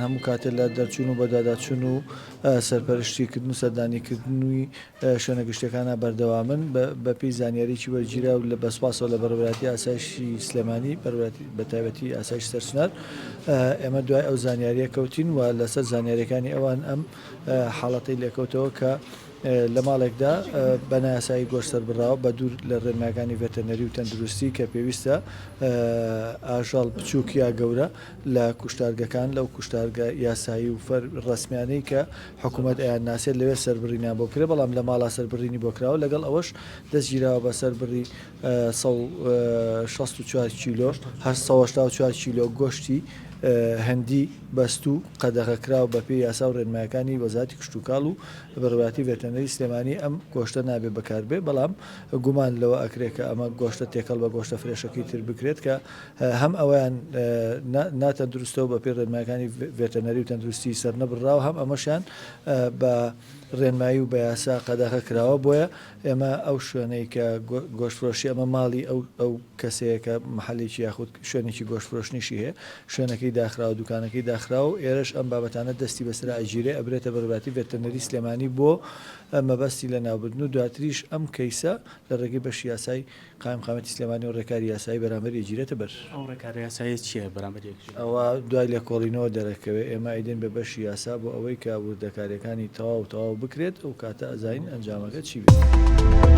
هەموو کاتێ لە دەرچوون و بەدواداچوون و سەرپەرشتیکردن و سەردانیکردنی شوێنە گشتیەکانا بەردەوامن بە پێی زانیاریی وەرگیراو لە بە سوپاسەوە لە بەڕێوەبەرایەتی ئاسایشی سلێمانی بەڕێوەبەرایەتی بە تایبەتی ئاسایشی سەرچنار ئێمە دوای ئەو زانیاریە کەوتین و لەسەر زانیاریەکانی ئەوان ئەم حاڵەتەی لێکەوتەوە کە لە ماڵێکدا بە نایاسایی گۆشت سەربڕاوە بە دوور لە ڕێنمایەکانی ڤێتەرنەری و تەندروستی کە پێویستە ئاژەڵ بچووک یا گەورە لە کوشتارگەکان لەو کوشتارگە یاسایی و فەر ڕەسمیانەی کە حکوومەت ئەیان ناسێت لەوێ سەربڕینیان بۆ بکرێت بەڵام لە ماڵا سەربڕینی بۆ کراوە لەگەڵ ئەوەش دەست گیراوە بە سەر بڕی 164 کیلۆ 184 کیلۆ گۆشتی هەندی بەستوو قەدەغەکراو بەپێی یاسا و ڕێنمایەکانی وەزارەتی کشتوکاڵ و بەڕێوەبەرایەتی ڤێتەرنەری سلێمانی ئەم گۆشتە نابێت بەکاربێت، بەڵام گومان لەوە ئەکرێت کە ئەمە گۆشتە تێکەڵ بە گۆشتە فرێشەکەی تر بکرێت کە هەم ئەوەیان ناتەندروستە و بەپێی ڕێنمایەکانی ڤێتەرنەری و تەندروستی سەرنەبڕراوە هەم ئەمەشیان بە ڕێنمایی و بە یاسا قەدەغە کراوە بۆیە ئێمە ئەو شوێنەی کە گۆشتفرۆشی ئەمە ماڵی ئەو ئەو کەسەیە کە محلێکی یاخود شوێنێکی گۆشتفرۆشتنیشی هەیە شوێنەکەی داخراوە دوکانەکەی داخراوە و ئێرەش ئەم بابەتانە دەستی بەسەرا ئەگیرێ ئەبرێتە بەڕێوەبەرایەتی ڤێتەرنەری سلێمانی بۆ مەبەستی لەناوبردن و دواتریش ئەم کەیسە لە ڕێگەی بەشی یاسای قایمقامیەتی سلێمانی و ڕێکاری یاسایی بەرامبەری ئەگیرێتە بەر. ئەو ڕێکارە یاساییە چییە بەرامبەری ئەگیرێتە بەر؟ ئەوە دوای لێکۆڵینەوە دەرەکەوێ، ئێمە ئەیدەین بە بەشی یاسا بۆ ئەوەی کە وردەکارییەکانی تەواو تەواو بکرێت، ئەو کاتە ئەزانین ئەنجامەکە چی بێت.